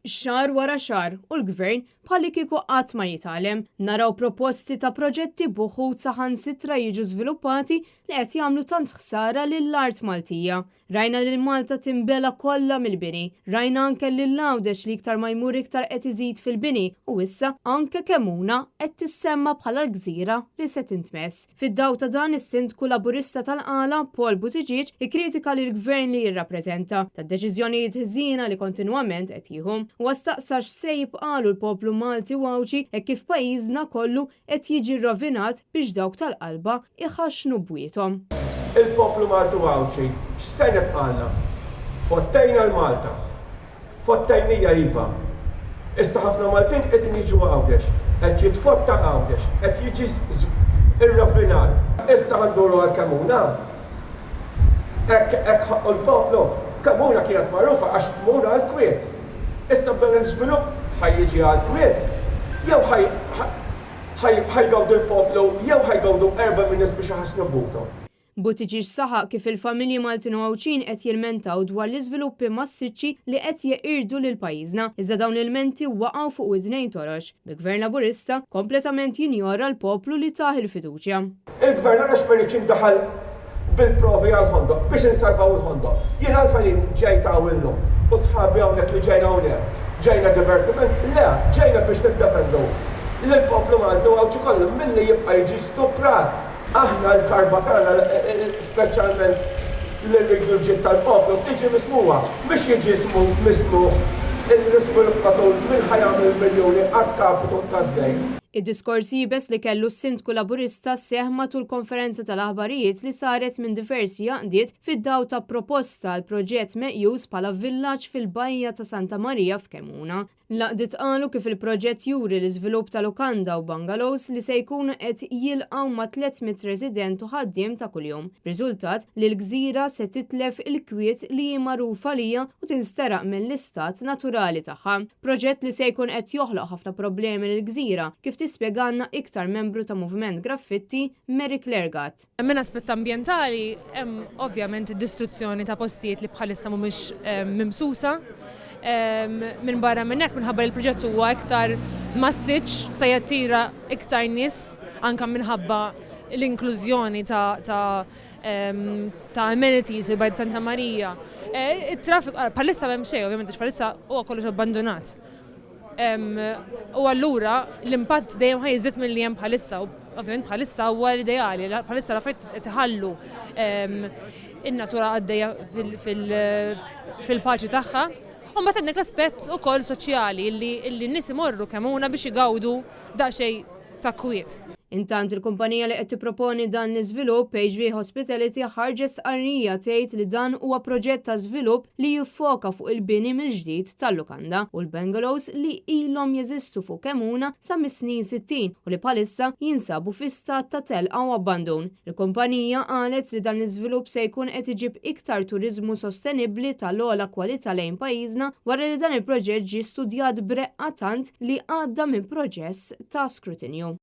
Xahar wara xahar u l-Gvern bħallikieku qatt ma jitgħallem. Naraw proposti ta' proġetti b'uħud saħansitra jiġu żviluppati li qed jagħmlu tant ħsara lill-art Maltija. Rajna lil Malta tinbela' kollha mill-bini. Rajna anke lil Għawdex li iktar ma jmur iktar qed iżid fil-bini u issa anke Kemmuna qed tissemma bħala l-gżira li se tintmess. Fid-dawl ta' dan is-Sindku Laburista tal-Qala, Paul Buttigieg, ikkritika lill-Gvern li jirrappreżenta, tad-deċiżjonijiet ħżiena li kontinwament qed jieħu. Huwa staqsa x'se jibqagħlu l-poplu Malti u Għawdxi hekk kif pajjiżna kollu qed jiġi rrovinat biex dawk tal-qalba jħaxxnu bwiethom. Il-poplu Malti u Għawdxi x'se nibqgħalna? Fottejna 'l Malta. Fottejnija iva. Issa ħafna Maltin qegħdin jiġu Għawdex. Qed jitfotta Għawdex. Qed jiġi rrovinat. Issa ħa nduru għal Kemmuna? Hekk hekk ħaqqu l-poplu? Kemmuna kienet magħrufa għax tmur għall-kwiet. Issa b'dan l-iżvilupp ħa jiġi għall-kwiet? Jew ħa ħa jgawdi l-poplu jew ħa jgawdu erbgħa min-nies biex iħassnu buthom? Buttigieg saħaq kif il-familji Maltin u Għawdxin qed jilmentaw dwar l-iżviluppi massiċċi li qed jeqirdu lil pajjiżna, iżda dawn l-ilmenti waqgħu fuq widnejn torox, bi Gvern Laburista kompletament jinjora l-poplu li tah il-fiduċja. Il-Gvern għalax ma jridx jindaħal bil-provi għall-Ħondoq biex insalvaw il-Ħondoq? Jien għalfejn jien ġejt hawn illum u sħabi hawnhekk li ġejna hawnhekk, ġejna divertiment? Le, ġejna biex niddefendu lill-poplu Malti u Għawdxi kollu milli jibqa' jiġi stuprat. Aħna l-karba tagħna, speċjalment li rridu l-ġid tal-poplu, tiġi mismugħa. Mhux jiġi mismugħ l-iżviluppatur min ħa jagħmel miljuni a skapitu taż-żejt. Id-diskors iebes li kellu s-Sindku Laburista seħħ matul konferenza tal-aħbarijiet li saret minn diversi għaqdiet fid-dawl ta' proposta għal proġett meqjus bħala villaġġ fil-Bajja ta' Santa Marija f'Kemmuna. L-għaqdiet qalu kif il-proġett juri l-iżvilupp ta' lukanda u bungalows li se jkunu qed jilqgħu ma' 300 resident u ħaddiem ta' kuljum, b'riżultat li l-gżira se titlef il-kwiet li hi magħruf għaliha u tinsteraq mill-istat naturali tagħha. Proġett li se jkun qed joħloq ħafna problemi lill-gżira, kif tispjegalna iktar membru ta' Moviment Graffitti, Mary Claire Gatt. Minn aspett ambjentali hemm ovvjament id-distruzzjoni ta' postijiet li bħalissa mhumiex mimsusa. Minn barra minn hekk minħabba li l-proġett huwa iktar massiċ se jattira iktar nies anke minħabba l-inklużjoni ta' ta' ta' amenities fil-Bajt Santa Marija. E, it-traffiku bħalissa m'hemm xejn, ovvjament għax bħalissa huwa kollox abbandunat. U allura l-impatt dejjem ħa jiżdied milli hemm bħalissa u ovvjament bħalissa huwa l-ideali, bħalissa l-affarijiet qed iħallu in-natura għaddejja fil-paċi tagħha. U mbagħad għandek l-aspett ukoll soċjali li n-nies imorru Kemmuna biex igawdu daqsxejn ta' kwiet. Intant il-kumpanija li qed tipproponi dan l-iżvilupp, HV Hospitality, ħarġet stqarrija tgħid li dan huwa proġett ta' żvilupp li jiffoka fuq il-bini mill-ġdid tal-lukanda u l-bungalows li ilhom jeżistu fuq Kemmuna sa mis-snin 60 u li bħalissa jinsabu fi stat ta' telqa u abbandun. Il-kumpanija qalet li dan l-iżvilupp se jkun qed iġib iktar turiżmu sostenibbli tal-ogħla kwalità lejn pajjiżna wara li dan il-proġett ġie studjat b'reqqa tant li għadda minn proċess ta' skrutinju.